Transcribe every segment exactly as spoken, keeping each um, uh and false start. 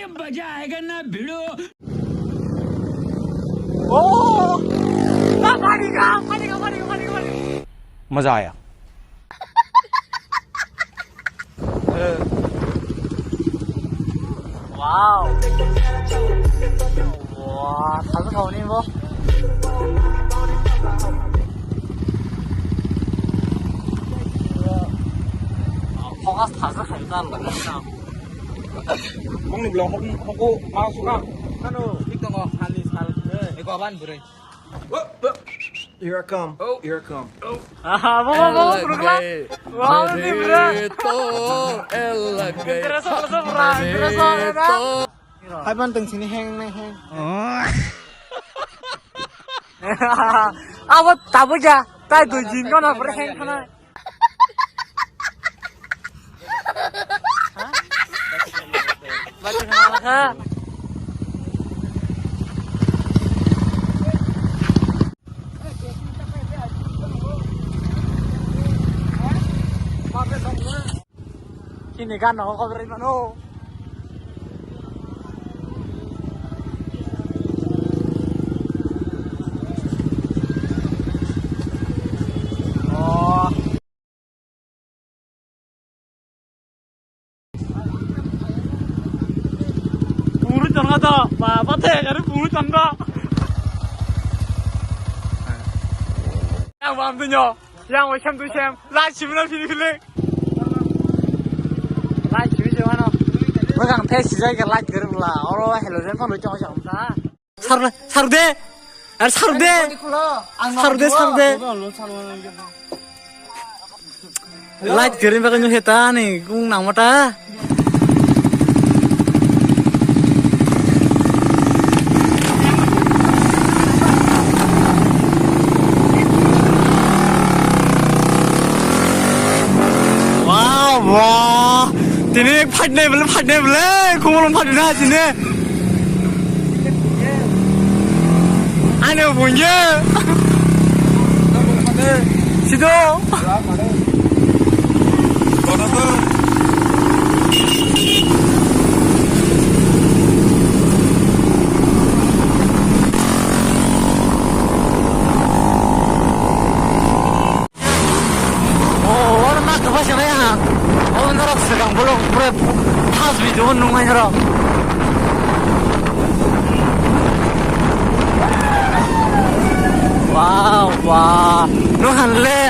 मजा आएगा ना भिड़ो। Oh! Ah, पानी का, पानी का, पानी का, पानी का, पानी का। मजा आया। Wow. Wah, थांनो खावनि बो। Focus थांनो खावनि। Mongni blong hok hok ma suka. Ano, tik tongo, hali sal. Eko aban bwrwi. Here I come. Oh, here I come. Ah, bo, bo, bo, kurukla. Wow, ni bro. Intereso, intereso, bro. Intereso, bro. Hai ban teng sini heng, heng. Abo tabuja, tai dui jin kono bro heng khana. Chini gan no cover mano. Oh. Pungri tongna to, ba, ba, te, gari pungri tongna. Yang bam tu nyo, yang wai sem tu sem, lai chimna fili fili. Lai chimna fili fili. Magang te sijai ke lai gari bula, oro hello jen phone chong chong ta. Sar, sar de. Ar sar de. Sar de, sar de. Light green bagwi nukhe ta ni kung nangma ta. Wow, wow. Tini phatnai bole, phatnai bole. Kumulung phatnai na tini. Ano punya. Sido. Oh, oro ma kwbasa nai ang. Oh, norok swkang bolong pura first video o nungnai norok. Wow, wow. Nung han le.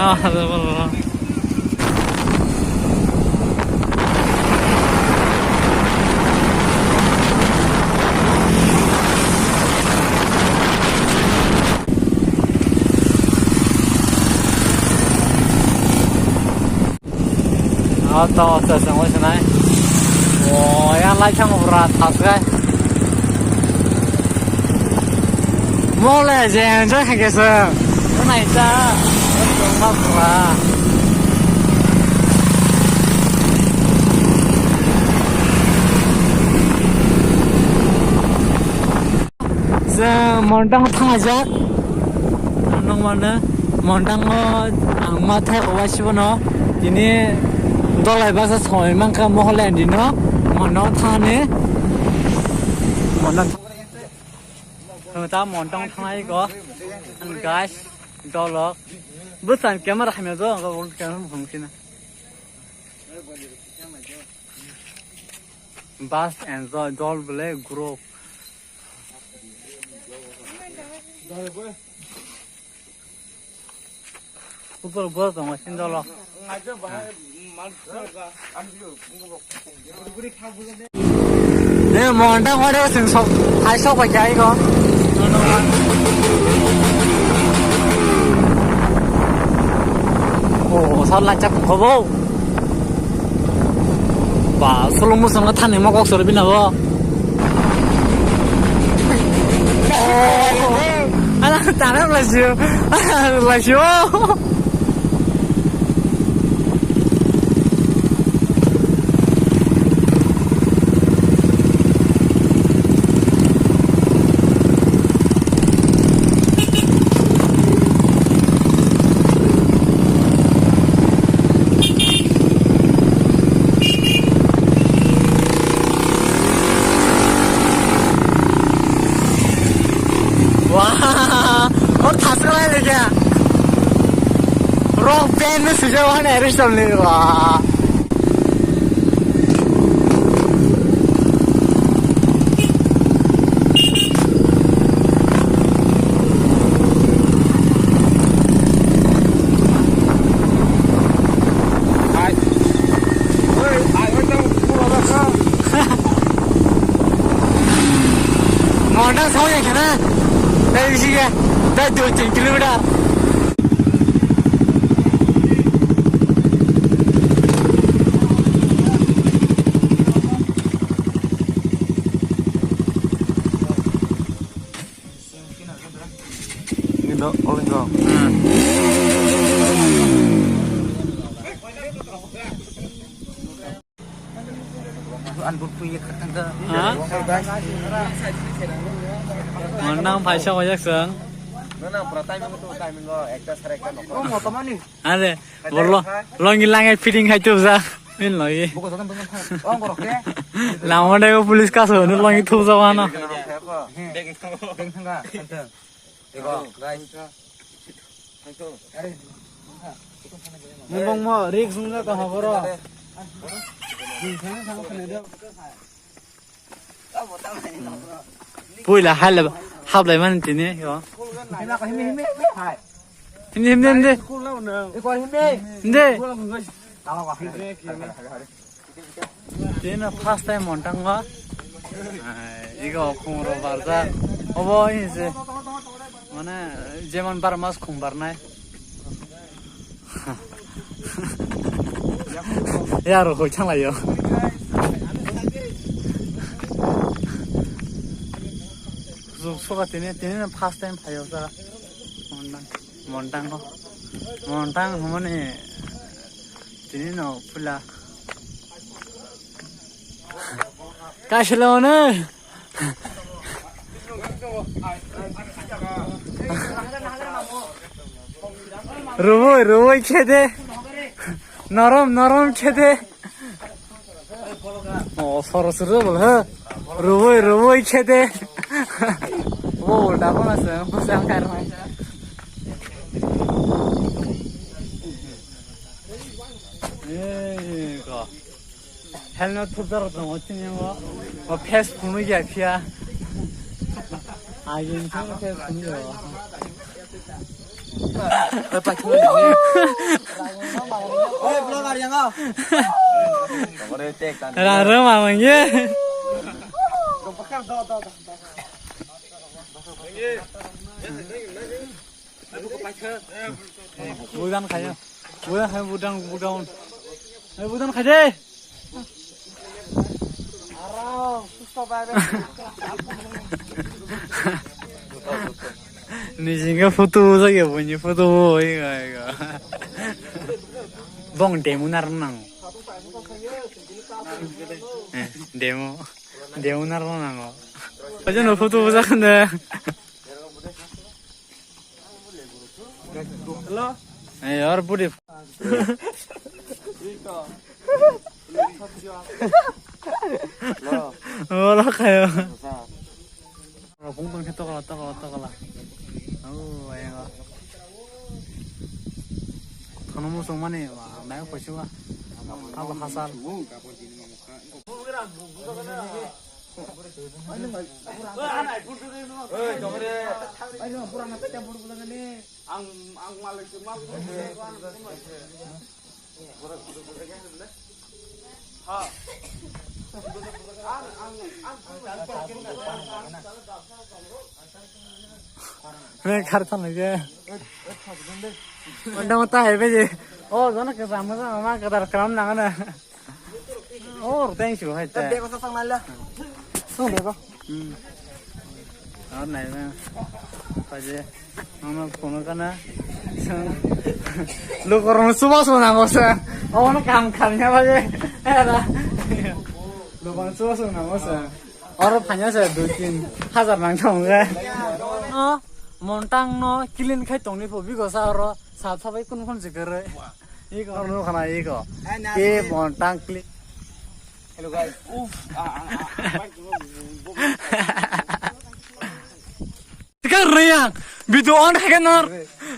Ah, Ah, to, to, to, to, to, oh, yang lai chang ura, tas kai. Mole je enjoy khaikhe se. Nai ta. Chwng Montang thanglaijak. Ang nukmano, Montango ang ma thai owaisibono. Tini dolai baksa soi mankha Moholendi no. Montang thani. Montang. Ang ta Montang thanglai ko. Ang guys, dolok. Bwsang camera hamya do, ang world camera phone kina. Bus enjoy, dol bole group. Upor bor tongo sindolo. Ne monda ngore sing sok, hai sok bai jai go. Oh, sal lachak khobo. Ba, solo musang thani mo kok sor bina bo. Tarap laisio. Laisio. Wah, oh, thasra lai lekha. Rock band no sujak wahani arrest ni, wah. Monda song ya kana? Tei bisi ya, tei dui tin kilometer. Indo, olingo. Hmm. Ha? Monda phaisa wajak sang. Nana, pura timing tu, timing go, ekta sare ekta nokho. Oh, motomani. Are, bolo, longi langai fitting khai tu ja. Min logi. Buko jodan buko thang. Oh, gorok de. Lama dai police kaso, nu longi thup ja wana. Deng thang ga, ante. Ego, guys. Are. Mubong mo, rik sung ja to hogoro. Puila haile hablai mani tini, yo. Himni, himni, himni. Himni, himni, himni. Himni. Tini first time Montang o. Ai, igo khumro barja. Obo hinse. Mane, jemon bar mas khum barnai. Yaro hoi thanglaio. Juk soka tini, tini na first time phaio sa. Montang, Montang ko. Montang humani tini no pula. Kasilone. Rubui, rubui khede. Norom, norom khede. Oh, soro soro bol ha. Rubui, rubui khede. Oh, ulta kono se, bosang kar mai. Eh, ko. Helmet thupjak rok tongo chini o. O face phunuk ya phiya. Agini chini face phunuk ya. Rang rang ma mangye. Budan khayo. Budan khayo, budan, budan. Eh, budan khaide. Nijinga photo bo jagya, boni photo bo, oi, oi, oi. Bong demo nar nang. Eh, demo. Demo nar nang. Aja no photo bo jagya. Hello. Eh, or budi. Wala kayo. Bung bung khe tokla, tokla, tokla. Oh, ayo. Thono musung mani, mai ko chuwa. Abo hasal. Hei, khar thanglai khe. Manda mata hai bai je. Oh, jana ke sama sama ma kadar kalam nang na. Oh, thank you, hai ta. Bego sa sang nalla. Sung bego. Hmm. Ar nai na. Paje. Ano kono kana. Lo kormo suba suba nango sa. Ono kam kam ya paje. Era. Lo bang suba suba nango sa. Oro phanya sa dui tin hajar nang thong ga. No, montang no clean khai tongni pho bigo sa oro sap sabai kun kun jikere. Iko. Oro no kana iko. Ke montang clean. Hello guys. Uff. Ah, ah, ah. Tikar riyang. Video on khai nor.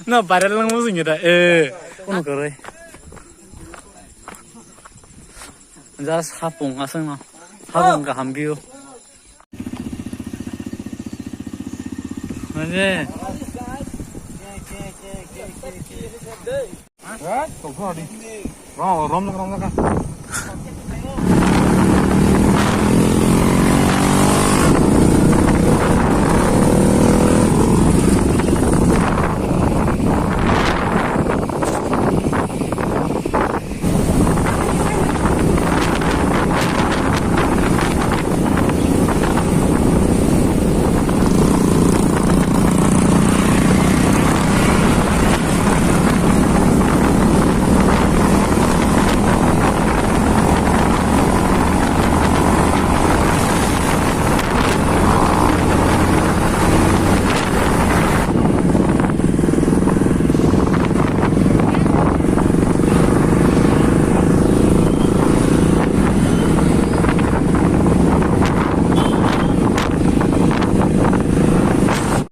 Na viral lang mo sing da. Eh, ono kare. Just hapung asang no. Hapung kaham view. Mane. Rom rom rom.